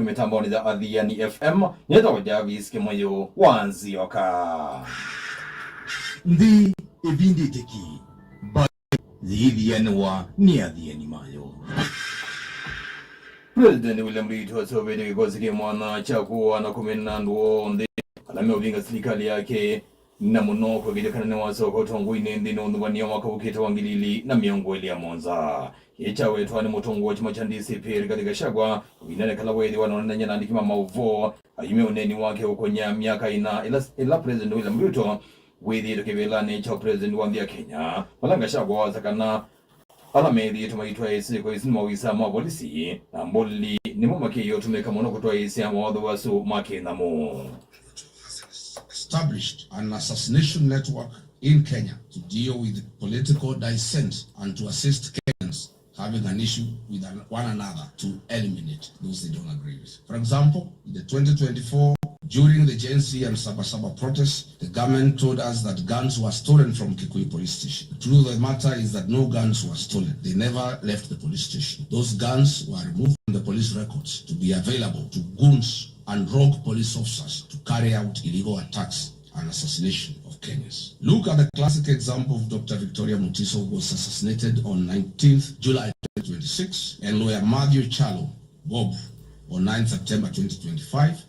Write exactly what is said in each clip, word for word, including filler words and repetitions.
mĩtambonĩ ya Athiani F M, nĩtawa Jarvis Kĩmũyũ wa Nzioka. Nthĩ ĩvindĩte ki, mbaĩ yĩithianĩwa nĩ athiani mayo. President William Ruto aseũvĩtye kĩkosi kĩ mwanya kya kũa na kũmina andũ onthe ala meũvinga silikalĩ yake, na mũno kũĩkĩĩthya kana nĩwasoka ũtongoinĩ nthĩnĩ wa ũthũvany'a wa mwaka ũkĩte wa ngili ili na mĩongo ĩlĩ na mũonza. Kĩĩ kyawetwa nĩ mũtongoi wa kyama kya D C P Rigathi Gachagua, kavindanĩ kala weethĩwa aneenany'a na andĩki ma maũvoo ayumya ũneeni wake ũkony'a myaka ĩna ĩla, ĩla President William Ruto wĩthĩĩtwe kĩvĩlanĩ kya ũpresident wa nthĩ ya Kenya, vala Gachagua wasya kana ala methĩĩtwe maitwaĩĩsya ĩko ĩsu nĩ maovisaa ma volisi na mbũli, nĩmo makĩie ũtũmĩka mũno kũtwaĩĩsya mawatho asu ma kĩnyamũ. Established an assassination network in Kenya to deal with political dissent and to assist Kenyans having an issue with an, one another to eliminate those they don't agree with. For example, in the twenty twenty-four, during the Gen Z and Saba Saba protests, the government told us that guns were stolen from Kikuyu police station. The truth of the matter is that no guns were stolen. They never left the police station. Those guns were removed from the police records to be available to goons and rogue police officers to carry out illegal attacks and assassination of Kenyans. Look at the classic example of Doctor Victoria Mutiso, who was assassinated on nineteenth July twenty twenty-six, and lawyer Matthew Chalo Bob on ninth September twenty twenty-five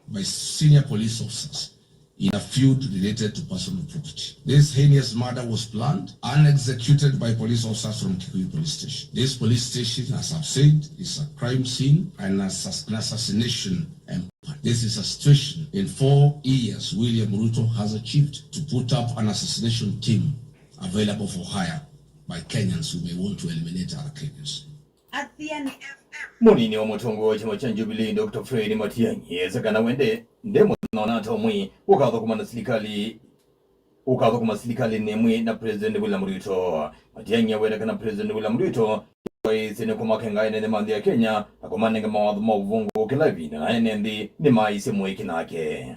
by senior police officers in a feud related to personal property. This heinous murder was planned and executed by police officers from Kikuyu Police Station. This police station, as I've said, is a crime scene and an assass-, an assassination empire. This is a situation in four years William Ruto has achieved to put up an assassination team available for hire by Kenyans who may want to eliminate other Kenyans. Athiani F M. Mũnini wa mũtongoi wa kyama kya Jubilee, Doctor Fred Matiang'i, esa kana wende nde mũthenya ona ata ũmwe ũkathũkũma na silikalĩ, ũkathũkũma silikalĩnĩ ĩmwe na President William Ruto. Matiang'i aweta kana President William Ruto waĩsye nĩ kũmakenga ene nthĩ ma nthĩ ya Kenya na kũmanenga mawatho ma ũvũngũ kĩla ĩvinda, na ene nthĩ nĩmaaĩsye mũĩki nake.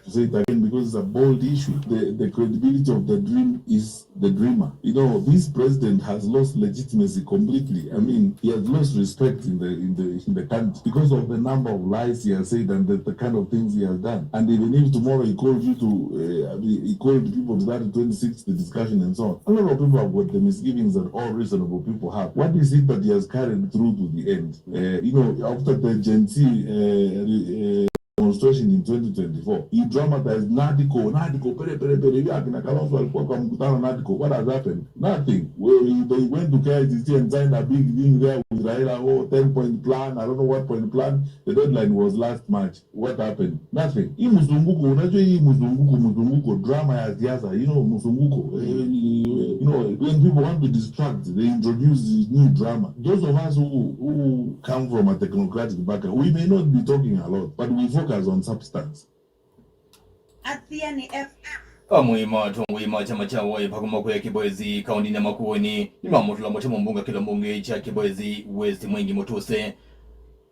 To say it again, because it's a bold issue. The, the credibility of the dream is the dreamer. You know, this president has lost legitimacy completely. I mean, he has lost respect in the, in the, in the country because of the number of lies he has said and the, the kind of things he has done. And even if tomorrow he called you to, uh, he called people to that twenty sixty discussion and so on, a lot of people have got the misgivings that all reasonable people have. What is it that he has carried through to the end? Uh, you know, after the Gen Z, uh, re-, uh, demonstration in twenty twenty-four. He dramatized NADCO, NADCO, pere, pere, pere. Hiyo akina Kalonzo walikuwa kwa mkutano NADCO. What has happened? Nothing. Well, he, they went to K I C C and signed a big thing there with Raila, oh, ten point plan, I don't know what point plan. The deadline was last March. What happened? Nothing. Hii mzunguko, unajua hii mzunguko, mzunguko, drama ya siasa, you know, mzunguko. Eh, you know, when people want to distract, they introduce new drama. Those of us who, who come from a technocratic background, we may not be talking a lot, but we focus on substance. Athiani F M. Amwe ma atongoi ma kyama kya Wiper kuma kwĩa Kibwezi kaũndĩnĩ ya Makueni nĩmamũtũla mũtĩ mũmbunge kĩla mbunge kya Kibwezi West Mwengi Mutuse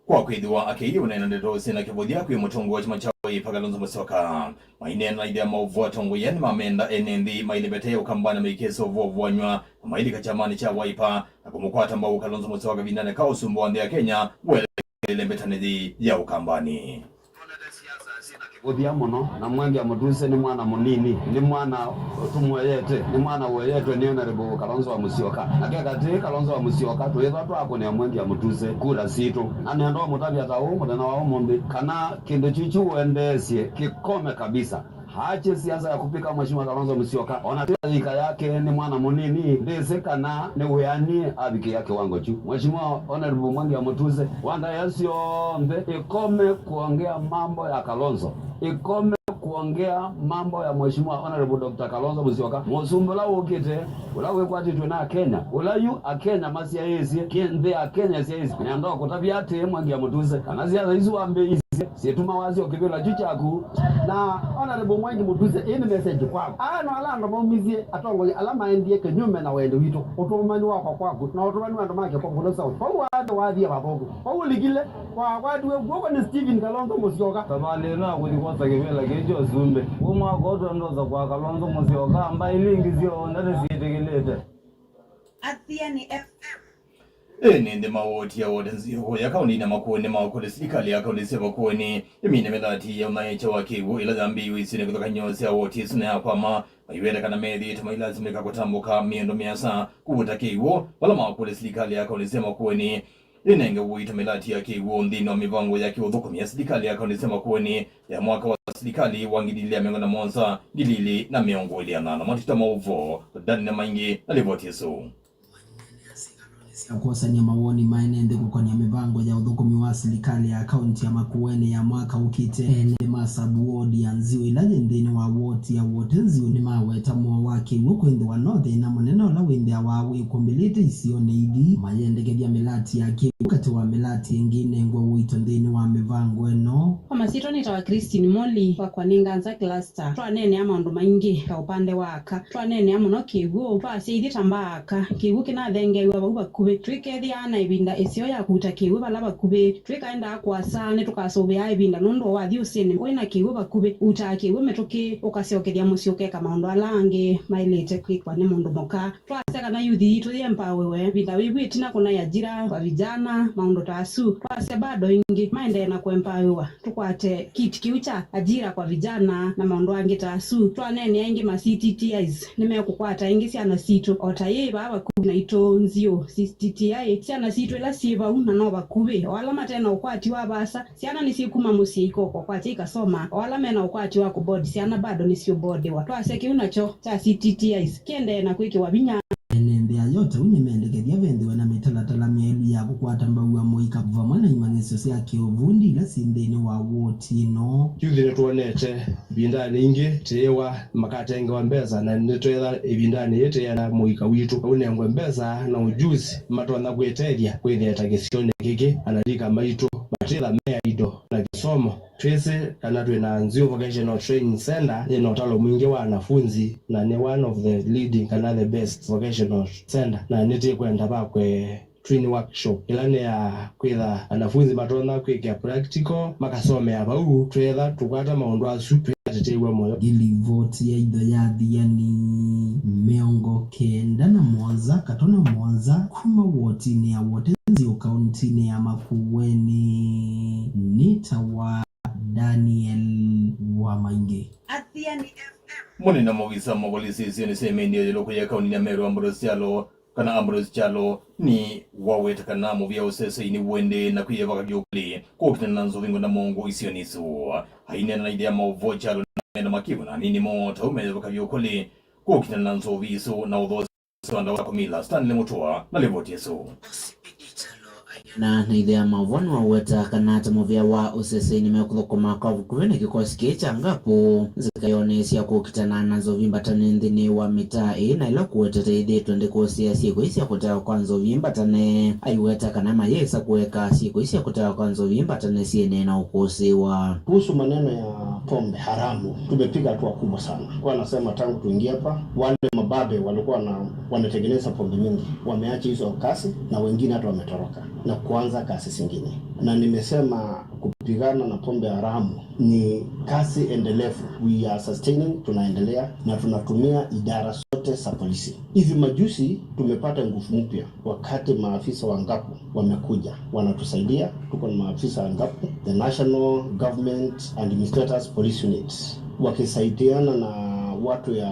kwa kwĩthĩwa akĩie ũneena ndeto syĩ na kĩvũthya kwĩ mũtongoi wa kyama kya Wiper Kalonzo Musyoka. Maineena na ĩthĩa maũvoo, atongoi aa nĩmamenda ene nthĩ mailembetee ũkambanĩ maikese ũvoo ũvoanywa na mailika kyamanĩ kya Wiper na kũmũkwata mbau Kalonzo Musyoka kavindanĩ ka ũsumbĩ wa nthĩ ya Kenya wele ĩlembetanĩ yĩĩ ya ũkambanĩ. Ũthya mũno, na Mwengi wa Mutuse nĩ mwana mũnini, nĩ mwana tũmũeyete, nĩ mwana ũeyetwe nĩ Honorable Kalonzo wa Musyoka. Na ke katĩ Kalonzo wa Musyoka, tũyĩthwa twakũnĩa Mwengi wa Mutuse kura sitũ. Na nĩenda ũmũtavya ta ũũ mũthenya wa ũmũnthĩ, kana kĩndũ kyu kyu ũendeesye kĩkome kabisa. Aache siasa ya kupika Mheshimiwa Kalonzo Musyoka. Ona ti rika yake, nĩ mwana mũnini, ndĩsĩ kana nĩ wĩanie avikĩa kĩwango kyu. Mheshimiwa Honorable Mwengi wa Mutuse, wa ndaĩa syonthe, ĩkome kuongea mambo ya Kalonzo. Ĩkome kuongea mambo ya Mheshimiwa Honorable Doctor Kalonzo Musyoka. Mũsumbĩ ũla wũkĩte, ũla wĩkwatĩtw'e na Akenya, ũla yu Akenya masyaĩĩsye, ki-, nthĩ ya Kenya ĩsyaĩĩsye. Nĩenda kũtavya atĩ Mwengi wa Mutuse, kana siasa isu wambĩĩisye, syĩtuma wasya o kĩvĩla kyu kyaku. Na Honorable Mwengi Mutuse, ĩĩ nĩ message kwaku. Aa no ala andũ maumisye atongoi ala maendie kĩnyume na wendi witũ. Ũtũmani wakwa kwaku, na ũtũmani wa andũ ma Kĩkongolo South. Vau waathe wathie vathũku. Vau ũlikile, wakwatiwe kw'oko nĩ Stephen Kalonzo Musyoka. Thavalĩ ĩno ya kũthi kwosa kĩvĩla kĩĩ kya ũsumbĩ. Wĩ mwaka ũũ twendosa kwa Kalonzo Musyoka, mbaĩ ilingĩ syonthe nĩsyĩtĩkĩlĩte. Athiani F M. Ene nthĩ ma woti ya Wote Nzeo ya kaũnti ya Makueni nĩmaũkũlya silikalĩ ya kaũnti sya Makueni ĩmine mĩlati ya ũthaĩĩkya wa kĩw'ũ ĩla yambĩĩiwe isionĩ kĩvathũkany'o sya woti ĩsu na ya kwama, maiweta kana methĩĩtwe mailasimĩka kũtambũka mĩendo mĩasa kũvuta kĩw'ũ, vala maũkũlya silikalĩ ya kaũnti sya Makueni ĩnenge ũito mĩlati ya kĩw'ũ nthĩnĩ wa mĩvango ya kĩũthũkũmi ya silikalĩ ya kaũnti sya Makueni ya mwaka wa silikalĩ wa ngili ilĩ ya mĩongo na mũonza, ngili ilĩ na mĩongo ĩlĩ na nana. Matita ma ũvoo, Dani na Maingi na livoti ĩsu. Sya kwosany'a mawoni ma ene nthĩ kũkonĩa mĩvango ya ũthũkũmi wa silikalĩ ya kaũnti ya Makueni ya mwaka ũkĩte, ene nthĩ ma sub ward ya Nzio ĩla yĩ nthĩnĩ wa woti ya Wote Nzio nĩmaweta mũo wa kĩw'ũ kwĩthĩwa no thĩna mũnene ũla wĩthĩawa wĩkumbĩlĩte isionĩ ithi mayendekethya mĩlati ya kĩw'ũ katĩ wa mĩlati ĩngĩ ĩnengwe ũito nthĩnĩ wa mĩvango ĩno. Kwa masyĩtwa nĩtawa Christine Moli, wakwa nĩ Nganza Cluster. Twaneenea maũndũ maingĩ ta ũpande wa aka. Twaneenea mũno kĩw'ũ. Twasya ithyĩ ta mbaa aka, kĩw'ũ kĩnathengeew'a vau vakuvĩ. Tũikethĩaa na ĩvinda ĩseo ya kũuta kĩw'ũ vala vakuvĩ. Tũikaendaa kũasa, nĩtũkasũvĩaa ĩvinda nũndũ o wathi ũsĩnĩ wĩ na kĩw'ũ vakuvĩ, uutaa kĩw'ũ mĩtũkĩ, ũkasyokethya mũsyĩ ũkeka maũndũ ala angĩ maĩlĩte kwĩkwa nĩ mũndũ mũka. Twasya kana yuthi yitũ yĩempawiwe, ĩvinda wĩvu ĩtina kũna ya ajira kwa vijana, maũndũ ta asu. Twasya bado ĩngĩ maendee na kũempawiwa. Tũkwate kit kĩu kya ajira kwa vijana na maũndũ angĩ ta asu. Twaneenea ĩngĩ ma C T T Is nĩmekũkwata ĩngĩ syana sitũ, o ta yĩĩ vaa vakuvĩ naitũ Nzio. C T T I, syana sitũ ila syĩ vau na no vakuvĩ, o ala mate na ũkwati wa vaasa, syana nĩsyĩkuma mũsyĩ ikoko kwakya ikasoma, o ala me na ũkwati wa kũboard syana bado nĩsyũboardiwa. Twasya kĩu nakyo kya C T T Is kĩendee na kwĩkĩwa vinya. Ene nthĩ ya Yotau nĩmendekethya vethĩwe na mĩtalatala myaĩlu ya kũkwata mbau amũika vamwe na imanyĩsyo sya kĩũvundi ila syĩ nthĩnĩ wa woti ĩno. Yuthi nĩtwonete ĩvindanĩ ingĩ tĩĩwa makatengewa mbesa, na nĩtwetha ĩvindanĩ yĩĩ tĩana mũika witũ ũnengwe mbesa na ujuzi matonya kwĩtethya kwĩthĩa ta kĩsionĩ kĩkĩ, analika maitũ matĩtha me idle na kĩsomo. Twĩsĩ kana twĩ na Nzio Vocational Training Center yĩ na ũtalo mwingĩ wa anafunzi, na nĩ one of the leading kana the best vocational center, na nĩtĩkwenda vakwe twin workshop ĩla nĩ ya kwĩtha anafunzi matonya kwĩkĩa practical makasomea vau, twetha tũkwata maũndũ asu twĩatĩtĩw'a mũyo. Ĩlivoti ya itho ya Athiani mĩongo kenda na mũonza katona mũonza kuma wotinĩ ya Wote Nzio kauntinĩ ya Makueni nĩ ta wa Daniel wa Maingi. Athiani F M. Mũnene mavisa ma volisi isionĩ sya Imenti ya Yĩũlũ kũya kauntinĩ ya Meru Ambrose Kyalo, kana Ambrose Kyalo, nĩ waweta kana mũvĩa ũsesei nĩ ũendee na kwĩyĩva kavyũkũlĩ kũkitana na nzovi ngũndamongũ isionĩ isu. Aineena na ithĩa maũvoo Kyalo na menda makivu na anini moo ta ũmeyĩva kavyũkũlĩ kũkitana na nzovi isu na ũthoosi wa ndawa sya kũmila. Stanley Mutua na livoti ĩsu. O C P D Kyalo aineena na ithĩa maũvoo nĩwaweta kana ta mũvĩa wa ũsesei nĩmekũthũkũma kwa vakuvĩ na kĩkosi kĩĩ kya Ngapu nzika yoneesya kũkitana na nzovi mbatane nthĩnĩ wa mĩtaa ĩĩ, na ĩla kũwetete ĩthĩĩtwe ndĩkũsĩĩa syĩko ii sya kũtewa kwa nzovi mbatane. Aiweta kana mayĩsa kũeka syĩko ii sya kũtewa kwa nzovi mbatane syĩenee na ũkũsĩĩwa. Kuhusu maneno ya pombe haramu, tumepiga hatua kubwa sana. Kwa nasema tangu tuingie hapa, wale mababe walikuwa na, wanatengeneza pombe mingi, wameacha hizo kazi na wengine hata wametoroka na kuanza kazi zingine. Na nimesema kupigana na pombe haramu ni kazi endelevu. We are sustaining, tunaendelea na tunatumia idara zote za polisi. Hivi majuzi tumepata nguvu mpya. Wakati maafisa wa Ngapu wamekuja, wanatusaidia, tuko na maafisa wa Ngapu, the National Government Administrators Police Unit, wakisaidiana na watu ya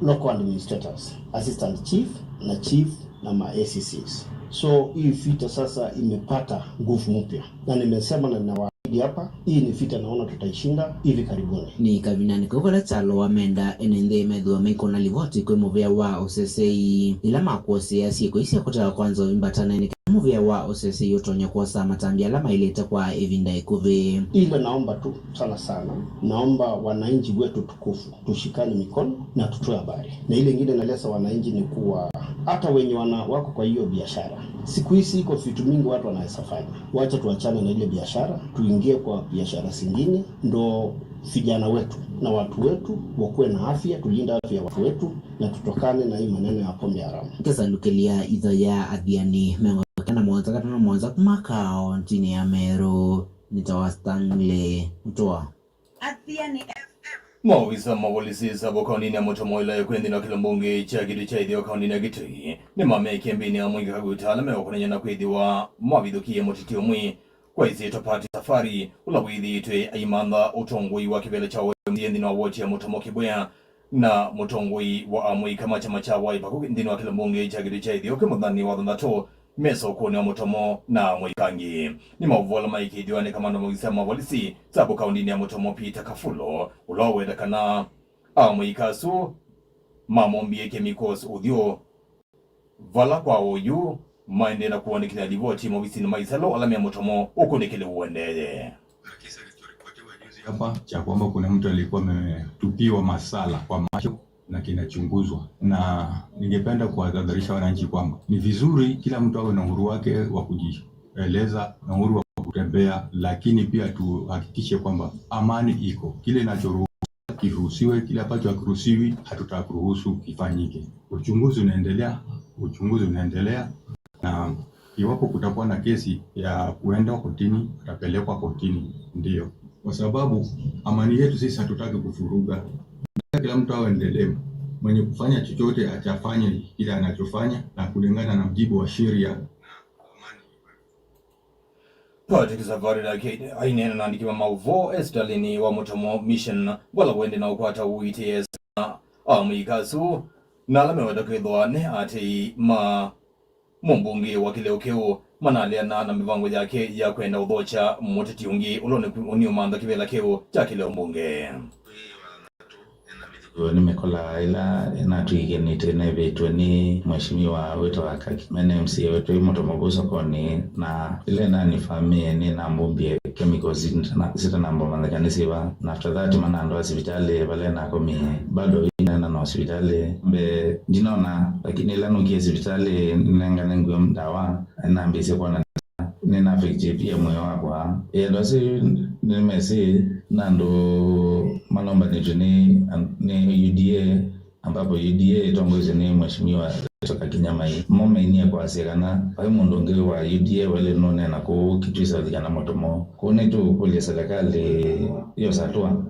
local administrators, assistant chief na chief na ma A C Cs. So hii vita sasa imepata nguvu mpya, na nimesema na ninawaahidi hapa, hii ni vita naona tutaishinda hivi karibuni. Nĩ kavindanĩ kau vala Kyalo wamenda ene nthĩ methĩwe maikũna livoti kwĩ mũvĩa wa ũsesei ĩla makũsĩĩa syĩko ii sya kũtewa kwa nzovi mbatane nĩ kana mũvĩa wa ũsesei ũtonye kwosa matambya ala maĩlĩte kwa ĩvinda ĩkuvĩ. Ile naomba tu sana sana, naomba wananchi wetu tukufu tushikane mikono na tutoe habari. Na ile ingine naeleza wananchi ni kuwa hata wenye wana wako kwa hiyo biashara, siku hizi iko vitu mingi watu wanaweza fanya. Wacha tuachane na ile biashara, tuingie kwa biashara zingine, ndo vijana wetu na watu wetu wakuwe na afya, tulinde afya ya watu wetu na tutokane na hii maneno ya pombe haramu. Kĩsandũkĩlya itho ya Athiani mĩongo kenda na mũonza katano mũonza kuma kauntinĩ ya Meru, nĩ ta wa Stanley Mutua. Athiani F M. Maovisa ma volisi Tsavo kaũntĩnĩ ya Mũtomo ĩla ĩkwĩ nthĩnĩ wa kĩlungu mbunge kya Kitui kya Ĩtheo kaũntĩnĩ ya Kitui nĩmamekie mbĩnĩ ya amũika kakuta ala meũkonany'a na kwĩthĩwa mavithũkĩie mũteti ũmwe kwa ĩsyĩtwa Pati Safari, ũla wĩthĩĩtwe aimantha ũtongoi wa kĩvĩla kya M C A nthĩnĩ wa woti ya Mũtomo Kĩbwea, na mũtongoi wa amũika ma kyama kya Wiper kũu nthĩnĩ wa kĩlungu mbunge kya Kitui kya Ĩtheo kĩ mũthenyanĩ wa thanthatũ, me sokonĩ wa Mũtomo na amũika angĩ. Nĩ maũvoo ala maĩkĩĩthw'a nĩ kamanda wa maovisa ma volisi Tsavo kaũntĩnĩ ya Mũtomo, Peter Kafulo, ũla waweta kana amũika asu mamombie kemikosi ũthyũ, vala kwa oyu maendee na kũandĩkĩthya livoti maovisinĩ ma ĩsalo ala me Mũtomo ũkunĩkĩli ũendeeye. Hapa cha kwamba kuna mtu alikuwa ametupiwa masala kwa macho na kinachunguzwa, na ningependa kuwatahadharisha wananchi kwamba ni vizuri kila mtu awe na uhuru wake wa kujieleza na uhuru wa kutembea, lakini pia tuhakikishe kwamba amani iko. Kile inachoruhusiwa kiruhusiwe, kile ambacho hakiruhusiwi hatutakuruhusu kifanyike. Uchunguzi unaendelea, uchunguzi unaendelea, na iwapo kutakuwa na kesi ya kuenda kotini, atapelekwa kotini, ndio, kwa sababu amani yetu sisi hatutaki kuvuruga. Kila mtu awe endelevu, mwenye kufanya chochote achafanye kile anachofanya na kulingana na mujibu wa sheria. Patrick Safari nake aineena na andĩki ma maũvoo esitalĩnĩ wa Mũtomo Mission, vala wende na ũkwata ũiiti esa amũika asu na ala meweta kwĩthwa ne atei ma mũmbunge wa kĩlĩo kĩu manaleana na mĩvango yake ya kwenda ũthokya mũteti ũngĩ ũla ũnĩũmantha kĩvĩla kĩu kya kĩlĩo mbunge. Nĩmĩkolaa ĩla ĩnatwĩĩkĩnĩte nĩvĩtwe nĩ Mheshimiwa wĩtawa Kaki, mene M C A wetu wĩ Mũtomo vau sokonĩ, na ĩla ĩnanifamĩe nĩnambumbie chemicals sitanamba ũmanyĩka nĩ syĩva, na after that manandwaa sivitalĩ vala nakomie, bado ĩnaenda na sivitalĩ mbee ndinona, lakini ĩla nũkie sivitalĩ nĩnengane ngw'o ndawa, nĩnambĩĩsye kwona nĩnaaffectĩtye mwĩĩ wakwa. Ĩ, andũ asu nĩmesĩ na andũ malombanĩtw'e nĩ, nĩ U D A, ambapo U D A ĩtongoesye nĩ Mheshimiwa Rachel Kakinya Mai. Mo mainie kwasya kana vai mũndũ ũngĩ wa U D A waĩle nũneena kũu Kitui South kana Mũtomo. Kũu nĩtũkũlya serikali yosa hatua.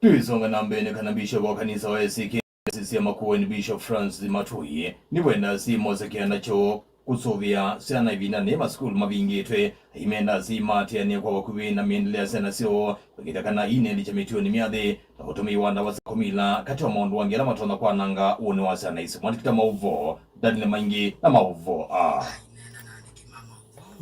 Tũisonga na mbee nĩ kana Bishop wa kanisa wa A C K Diocese ya Makueni, Bishop Francis Matui, nĩwendaa syĩmosakĩa nakyo kũsũvĩa syana ĩvindanĩ masukulu mavingĩtwe. Aimendaa syĩmaatĩanĩe kwa vakuvĩ na mĩendele ya syana syoo, kũĩkĩĩthya kana inelikya mĩtuonĩ myathĩ na ũtũmĩi wa ndawa sya kũmila, katĩ wa maũndũ angĩ ala matonya kwananga ũnĩ wa syana isu. Mwandĩki ta maũvoo Daniel Maingi na maũvoo aa.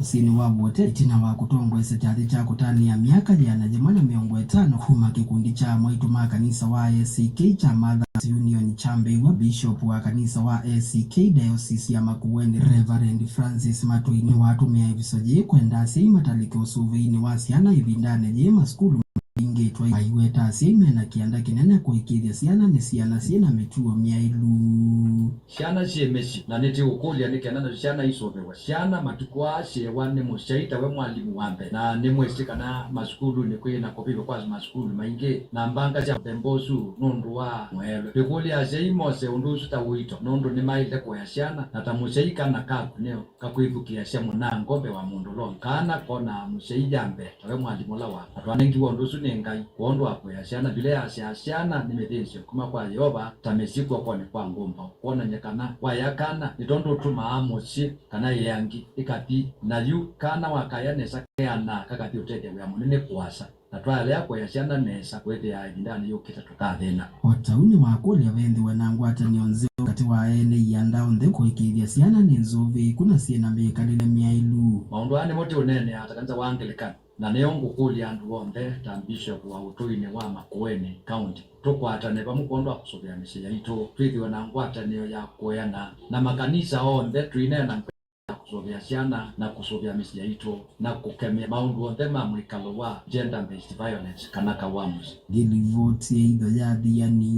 Mũsyĩnĩ wa Wote, ĩtina wa kũtongoesya kyathĩ kya kũtanĩa myaka yĩana yĩmwe na mĩongo ĩtano kuma kĩkundi kya amwaitũ ma kanisa wa A C K kya Mothers Union kyambĩĩw'a, Bishop wa kanisa wa A C K Diocese ya Makueni, Reverend Francis Matũi nĩwatũmĩa ĩviso yĩĩ kwenda asyai matalĩke ũsũvĩinĩ wa syana ĩvindanĩ yĩĩ masukulu mavingĩtwe. Aiweta asyai mena kĩanda kĩnene kũĩkĩĩthya syana nĩ syana syĩna mĩtuo myaĩlu. Syana syĩ mĩsyĩ, na nĩtũũkũlya nĩ kenda nasyo syana isũvĩwe. Syana matukũ aa syeewa nĩ mũsyai tawe mwalimũ wa mbee, na nĩmwĩsĩ kana masukulunĩ kwĩ na kũvĩvw'a kwa masukulu maingĩ na mbanga sya mũthemba ũsu nũndũ wa mũelwe. Twĩkũlya asyai mose ũndũ ũsu ta ũito, nũndũ nĩmaĩle kũea syana, na ta mũsyai kana kaku nĩo kakwĩthukĩĩasya mũnango mbee wa mũndũ ũla ũngĩ. Kana konaa mũsyai ya mbee tawe mwalimũ ũla wakwa. Na twanengiwe ũndũ ũsu nĩ Ngai, kwondũ wa kũea syana. Mbivilia yasyaa syana nĩ mĩthĩnzĩo kuma kwa Yeova, ta mĩsyĩ kw'okonĩ kwa ngũmbaũ. Kwonany'a kana waea kana nĩ tondũ ũtumaa mũsyĩ kana ĩangĩ ĩkathi, na yu kana wakaea nesa keanaa kakathi ũtethya wĩa mũnene kũasa. Na twaelea kũea syana nesa, kwĩthĩaa ĩvindanĩ yũkĩte tũkathĩna. O ta ũu nĩwakũlya vethĩwe na ngwatanĩo nzeo katĩ wa ene ianda onthe kũĩkĩĩthya syana nĩ nzũvĩĩku na syĩ na mĩkalĩle myaĩlu. Maũndũ aa nĩmo tũũneenea ta kanisa wa Anglican, na nĩyo ngũkũlya andũ onthe ta Bishop wa ũtũinĩ wa Makueni County, tũkwatane vamwe kwondũ wa kũsũvĩa mĩsyĩ yaitũ, twĩthĩwe na ngwatanĩo ya kũeana na makanisa onthe, tũineena na kũsũvĩa syana na kũsũvĩa mĩsyĩ yaitũ, na kũkemea maũndũ onthe ma mwĩkalo wa gender-based violence kana kawamusi. Ngĩlivoti ya itho ya Athiani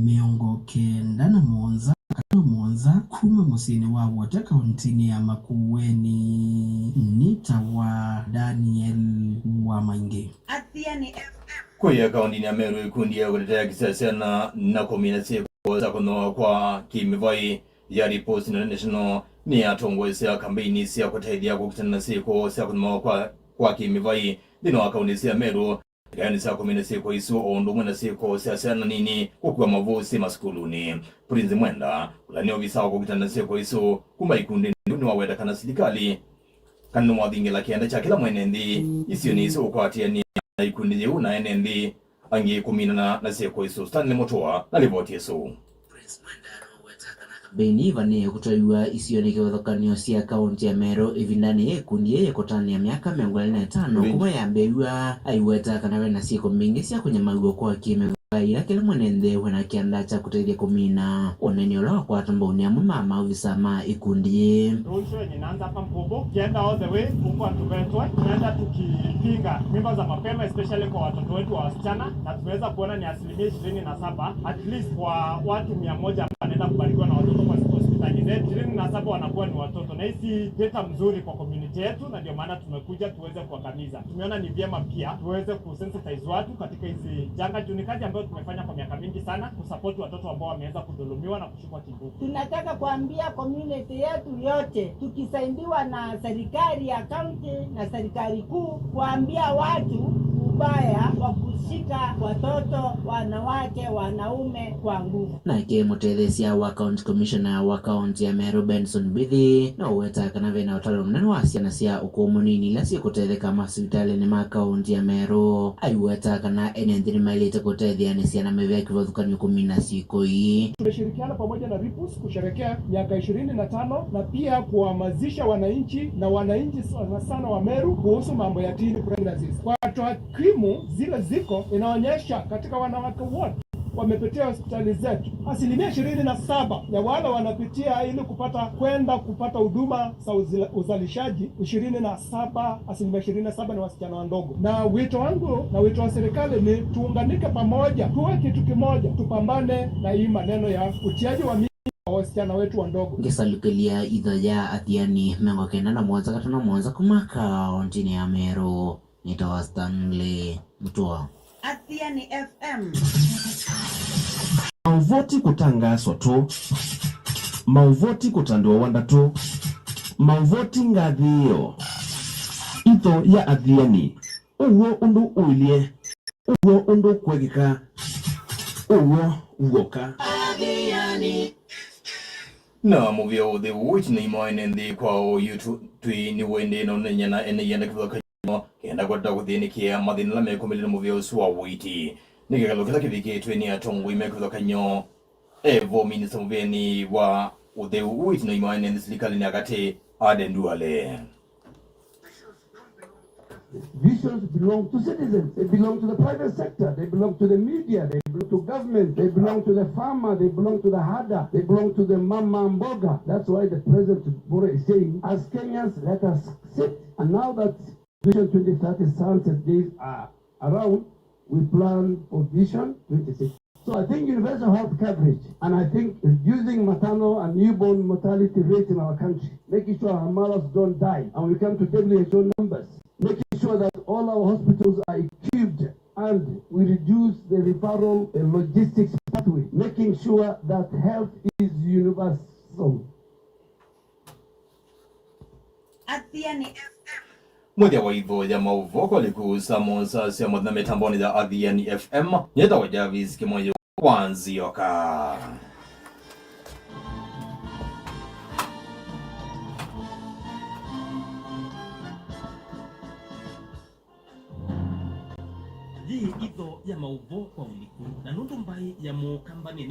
mĩongo kenda na mũonza kana mũonza kuma mũsyĩnĩ wa Wote kauntinĩ ya Makueni, nĩtawa Daniel Wamaingĩ. Athiani F M. Kwĩya kauntinĩ ya Meru ikundi ya kũtetea haki sya syana na kũmina syĩko sya kũnyawa kwa kĩmĩvai ya Reports International nĩyatongoesya kambeini sya kũtethya kũkitana na syĩko sya kũnyawa kwa, kwa kĩmĩvai nthĩnĩ wa kaunti sya Meru, ikaĩonĩ sya kũmina syĩko isu, o ũndũ ũmwe na syĩko sya syana nini kũkua mavũsĩ masukulunĩ. Prince Mwenda, ũla nĩ ovisa wa kũkitana na syĩko isu kuma ikundinĩ yu, nĩwaweta kana silikalĩ kana nĩwathingĩla kĩanda kya kĩla mwene nthĩ isionĩ isu ũkwatĩanĩa na ikundi yĩu na ene nthĩ angĩ kũminana na syĩko isu. Stanley Mutua na livoti ĩsu. Prince Mwenda nĩwaweta kana kambeni ivanĩe kũtwaiwa isionĩ kĩvathũkany'o sya kaunti ya Meru ĩvindanĩ yĩ ikundi yĩĩ yĩkũtanĩa myaka mĩongo ĩlĩ na ĩtano kuma yambĩĩw'a. Aiweta kana ve na syĩko mbingĩ sya kũnyamaw'a kwa kĩmĩvai ila kĩla mwene nthĩ wĩ na kĩanda kya kũtethya kũmina. Ũneeni ũla wakwata mbau nĩ amwe ma maovisa ma ikundi yĩĩ. Rũnzũ yenye inaanza hapa Mpobo, ukienda all the way huko Atuvetwe, tunaenda tukipinga mimba za mapema, especially kwa watoto wetu wa wasichana, na tumeweza kuona ni asilimia ishirini na saba, at least kwa watu mia moja ambao wanaenda kubarikiwa na watoto kwa hospitali zetu, ishirini na saba wanakuwa ni watoto, na hii si data mzuri kwa community yetu, na ndio maana tumekuja tuweze kuangamiza. Tumeona ni vyema pia tuweze kusensitize watu katika hizi janga, juu ni kazi ambayo tumefanya kwa miaka mingi sana, kusupport watoto ambao wameweza kudhulumiwa na kushikwa kinguvu. Tunataka kuambia community yetu yote, tukisaidiwa na serikali ya county na serikali kuu, kuambia watu ubaya wa kushika watoto, wanawake, wanaume kwa nguvu. Nake mũtetheesya wa County Commissioner wa kaunti ya Meru, Benson Mbithi, nĩwaweta kana ve na ũtalo mũnene wa syana sya ũkũũ mũnini ila syĩkũtetheka masivitalĩnĩ ma kaunti ya Meru. Aiweta kana ene nthĩ nĩmaĩlĩte kũtetheanĩsya na mĩvĩa kĩvathũkany'o kũmina syĩko ii. Tumeshirikiana pamoja na Ripus kusherekea miaka ishirini na tano na pia kuhamasisha wananchi, na wananchi sana sana wa Meru, kuhusu mambo ya teen pregnancies. Kwa takwimu zile ziko, inaonyesha katika wanawake wote wamepitia hospitali zetu, asilimia ishirini na saba ya wale wanapitia ili kupata, kwenda kupata huduma za uzila-, uzalishaji, ishirini na saba, asilimia ishirini na saba ni wasichana wadogo. Na wito wangu na wito wa serikali ni tuunganike pamoja, tuwe kitu kimoja, tupambane na hii maneno ya utiaji wa mimba wa wasichana wetu wadogo. Ngĩsalukĩlya itho ya Athiani mĩongo kenda na mũonza katano mũonza kuma kaũntĩnĩ ya Meru. Nĩtawa Stanley Mutua. Athiani F M. Maũvoti kũtangaaswa tũ. Maũvoti kũtandĩwa wanda tũ. Maũvoti ngathĩĩo. Itho ya Athiani. Ũw'o ũndũ ũilye. Ũw'o ũndũ kwekĩka. Ũw'o w'oka. Athiani. Na mũvĩa ũtheu ũũ ĩtina ĩmwe ene nthĩ kwa oyu twĩ nĩ wende na ũnenya na ene yenda kĩvathũkany'o kenda kwatata kũthĩnĩkĩa mathĩna ala mekũmĩlĩla mũvĩa ũsu wa ũiiti. Nĩ kĩkalo kĩla kĩvikĩtwe nĩ atongoi me kĩvathũkany'o evo minista mũvĩanĩ wa ũtheu ũũ ĩtina ĩmwe ene nthĩ silikalĩnĩ ya katĩ Aden Duale. Visions belong to citizens. They belong to the private sector. They belong to the media. They belong to government. They belong to the farmer. They belong to the herder. They belong to the mama mboga. That's why the president tomorrow is saying, as Kenyans, let us sit. And now that Vision twenty thirty sunset days are around, we plan for Vision twenty sixty. So I think universal health coverage, and I think reducing maternal and newborn mortality rate in our country, making sure our mothers don't die, and we come to W H O numbers, making sure that all our hospitals are equipped, and we reduce the referral, uh, logistics pathway, making sure that health is universal. Athiani F M. Mũthya wa itho ya maũvoo kwa liku saa mũonza sya mũthenya mĩtambonĩ ya Athiani F M, nyĩtawa Jarvis Kĩmoyo wa Nzioka. Yĩ itho ya maũvoo kwa ũliku, na nũndũ mbaĩ ya mũkamba nĩ nene.